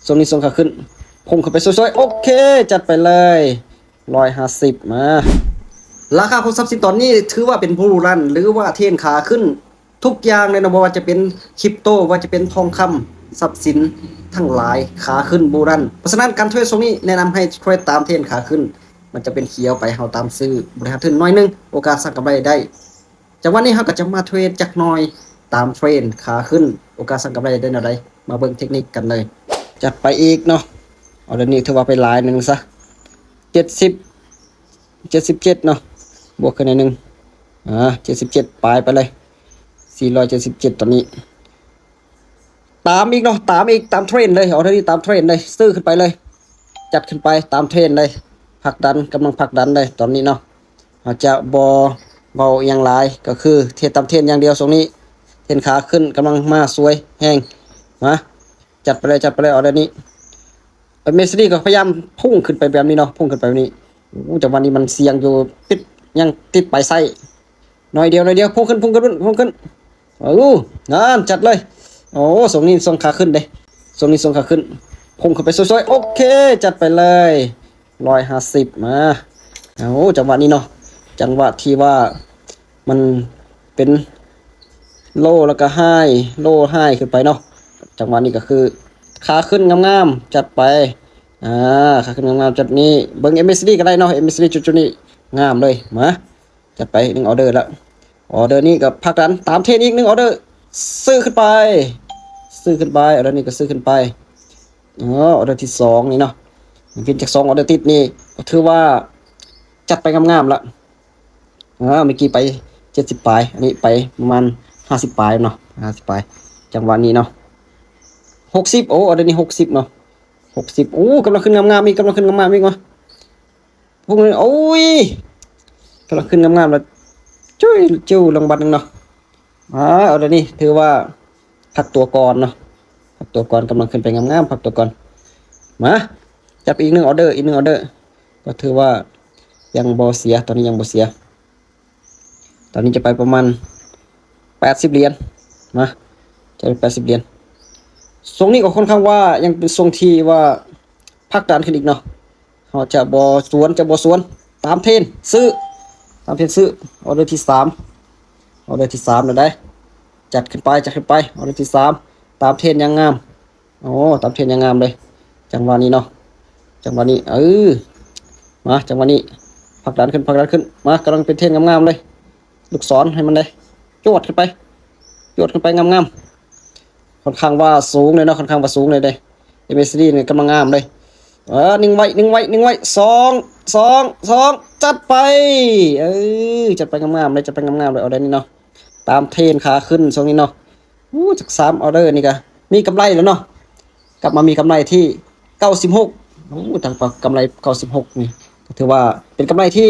ຊ່ວງນີ້ຊ່ວງຂາຂຶ້ນ ພຸ່ງຂຶ້ນໄປສວຍໆ ໂອເຄ ຈັດໄປເລີຍ ຮ້ອຍຫ້າສິບ ມາ. ລາຄາຂອງຊັບສິນຕອນນີ້ຖືວ່າເປັນບູຣັນ ຫຼືວ່າເທຣນຂາຂຶ້ນ ທຸກຢ່າງເລີຍເນາະ ບໍ່ວ່າຈະເປັນຄຣິບໂຕ ບໍ່ວ່າຈະເປັນທອງຄຳ ຊັບສິນທັງຫຼາຍຂາຂຶ້ນບູຣັນ. ເພາະສະນັ້ນ ການເທຣດຊ່ວງນີ້ແນະນຳໃຫ້ເທຣດຕາມເທຣນຂາຂຶ້ນ ມັນຈະເປັນຂຽວໄປ ເຮົາຕາມຊື້ ບໍລິຫານທຶນໜ້ອຍໜຶ່ງ ໂອກາດສ້າງກຳໄລໄດ້. ຈັງຫວະນີ້ເຮົາກໍຈະມາເທຣດຈັກໜ່ອຍຕາມເທຣນຂາຂຶ້ນ ໂອກາດສ້າງກຳໄລໄດ້ແນວໃດ ມາເບິ່ງເທັກນິກກັນເລີຍ. ຈັດໄປອີກເນາະ ເອົາ ດຽວນີ້ຖືວ່າໄປຫຼາຍໜຶ່ງຊະ ເຈັດສິບ ເຈັດສິບເຈັດເນາະ ບວກຂຶ້ນໜ້ອຍໜຶ່ງ ອ່າ ເຈັດສິບເຈັດ ປາຍໄປເລີຍ ສີ່ຮ້ອຍເຈັດສິບເຈັດ ຕອນນີ້ ຕາມອີກເນາະ ຕາມອີກ ຕາມເທຣນເລີຍ ເອົາ ດຽວນີ້ຕາມເທຣນເລີຍ ຊື້ຂຶ້ນໄປເລີຍ ຈັດຂຶ້ນໄປຕາມເທຣນເລີຍ ຜັກດັນ ກຳລັງຜັກດັນເລີຍຕອນນີ້ເນາະ. ເຮົາຈະບໍ່ເວົ້າອີ່ຫຍັງຫຼາຍ ກໍຄືເທຣດຕາມເທຣນຢ່າງດຽວຊ່ວງນີ້ ເທຣນຂາຂຶ້ນກຳລັງມາສວຍແຮງ ມາ ຈັດໄປເລີຍ ຈັດໄປເລີຍ ເອົາ ດຽວນີ້ ເອີ ເມສຊີກໍພະຍາຍາມພຸ່ງຂຶ້ນໄປແບບນີ້ເນາະ ພຸ່ງຂຶ້ນໄປແບບນີ້ ໂອ້ ຈັງຫວະນີ້ມັນສ່ຽງຢູ່ ຕິດ ຍັງຕິດປາຍໄຊ ໜ້ອຍດຽວ ໜ້ອຍດຽວ ພຸ່ງຂຶ້ນ ພຸ່ງຂຶ້ນ ພຸ່ງຂຶ້ນ ເອົາ ນັ້ນ ຈັດເລີຍ ໂອ້ ຊ່ວງນີ້ຊ່ວງຂາຂຶ້ນເດ້ ຊ່ວງນີ້ຊ່ວງຂາຂຶ້ນ ພຸ່ງຂຶ້ນໄປສວຍໆ ໂອເຄ ຈັດໄປເລີຍ ຮ້ອຍຫ້າສິບ ມາ. ໂອ້ ຈັງຫວະນີ້ເນາະ ຈັງຫວະທີ່ວ່າມັນເປັນໂລ ແລ້ວກໍໄຮ ໂລ ໄຮ ຂຶ້ນໄປເນາະ ຈັງຫວະນີ້ກໍຄືຂາຂຶ້ນງາມໆ ຈັດໄປ ອ່າ ຂາຂຶ້ນງາມໆ ຈຸດນີ້ ເບິ່ງເອັມເອສດີກໍໄດ້ເນາະ ເອັມເອສດີຈຸດໆນີ້ງາມເລີຍ ມາ. ຈັດໄປອີກໜຶ່ງອໍເດີລະ ອໍເດີນີ້ກໍຜັກດັນຕາມເທຣນອີກໜຶ່ງອໍເດີ ຊື້ຂຶ້ນໄປ ຊື້ຂຶ້ນໄປ ອໍເດີນີ້ກໍຊື້ຂຶ້ນໄປ ອໍເດີທີສອງນີ້ເນາະ ເປັນຈາກສອງອໍເດີຕິດນີ້ ກໍຖືວ່າຈັດໄປງາມໆລະ ອ່າ ເມື່ອກີ້ໄປເຈັດສິບປາຍ ອັນນີ້ໄປປະມານຫ້າສິບປາຍເນາະ ຫ້າສິບປາຍ ຈັງຫວະນີ້ເນາະ ຫົກສິບ ໂອ້ ອໍເດີນີ້ຫົກສິບເນາະ ຫົກສິບ ໂອ້ ກຳລັງຂຶ້ນງາມໆອີກ ກຳລັງຂຶ້ນງາມໆອີກເນາະ. ພວກນີ້ ໂອ້ຍ ກຳລັງຂຶ້ນງາມໆແລ້ວ ຈຸ້ຍ ຈຸ້ຍ ລົງບາດໜຶ່ງເນາະ ອ່າ ອໍເດີນີ້ຖືວ່າພັກຕົວກ່ອນເນາະ ພັກຕົວກ່ອນ ກຳລັງຂຶ້ນໄປງາມໆ ພັກຕົວກ່ອນ ມາ ຈັດໄປອີກໜຶ່ງອໍເດີ ອີກໜຶ່ງອໍເດີ ກໍຖືວ່າຍັງບໍ່ເສຍ ຕອນນີ້ຍັງບໍ່ເສຍ ຕອນນີ້ຈະໄປປະມານແປດສິບຫຼຽນ ມາ ຈະໄປແປດສິບຫຼຽນ ຊ່ວງນີ້ກໍຄ່ອນຂ້າງວ່າຍັງເປັນຊ່ວງທີ່ວ່າຜັກດັນຂຶ້ນອີກເນາະ ເຮົາຈະບໍ່ສວນ ຈະບໍ່ສວນ ຕາມເທຣນຊື້ ຕາມເທຣນຊື້ ອໍເດີທີສາມ ອໍເດີທີສາມແລ້ວໃດ ຈັດຂຶ້ນໄປ ຈັດຂຶ້ນໄປ ອໍເດີທີສາມ ຕາມເທຣນຢ່າງງາມ ໂອ້ ຕາມເທຣນຢ່າງງາມເລີຍ ຈັງຫວະນີ້ເນາະ ຈັງຫວະນີ້ ເອີ ມາ ຈັງຫວະນີ້ ຜັກດັນຂຶ້ນ ຜັກດັນຂຶ້ນ ມາ ກຳລັງເປັນເທຣນງາມໆເລີຍ ລູກສອນໃຫ້ມັນໄດ້ ຈວດຂຶ້ນໄປ ຈວດຂຶ້ນໄປງາມໆ ຄ່ອນຂ້າງວ່າສູງເລີຍເນາະ ຄ່ອນຂ້າງວ່າສູງເລີຍເດ້ ເອັມເອສດີນີ້ກຳລັງງາມເລີຍ ເອີ ນິ່ງໄວ້ ນິ່ງໄວ້ ນິ່ງໄວ້ ສອງ ສອງ ສອງ ຈັດໄປ ເອີ ຈັດໄປງາມໆເລີຍ ຈັດໄປງາມໆເລີຍ ອໍເດີນີ້ເນາະ ຕາມເທຣນຂາຂຶ້ນຊ່ວງນີ້ເນາະ ໂອ້ ຈັກສາມອໍເດີນີ້ກະມີກຳໄລແລ້ວເນາະ ກັບມາມີກຳໄລທີ່ເກົ້າສິບຫົກ ໂອ້ ຕັ້ງກຳໄລເກົ້າສິບຫົກນີ້ ກໍຖືວ່າເປັນກຳໄລທີ່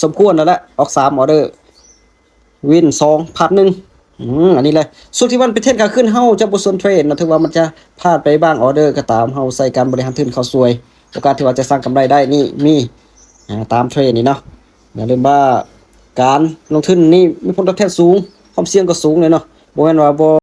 ສົມຄວນແລ້ວລະ ອອກສາມອໍເດີ ວິນສອງ ພາດໜຶ່ງ ອືມ ອັນນີ້ແຫຼະ ຊ່ວງທີ່ມັນເປັນເທຣນຂາຂຶ້ນ ເຮົາຈະບໍ່ຊວນເທຣດເນາະ ເຖິງວ່າມັນຈະພາດໄປບາງອໍເດີກໍຕາມ ເຮົາໃຊ້ການບໍລິຫານທຶນເຂົ້າຊ່ວຍ ໂອກາດທີ່ວ່າຈະສ້າງກຳໄລໄດ້ນີ້ມີ ອ່າ ຕາມເທຣນນີ້ເນາະ ຢ່າລືມວ່າການລົງທຶນນີ້ມີຜົນຕອບແທນສູງ ຄວາມສ່ຽງກໍສູງເລີຍເນາະ ບໍ່ແມ່ນວ່າບໍ່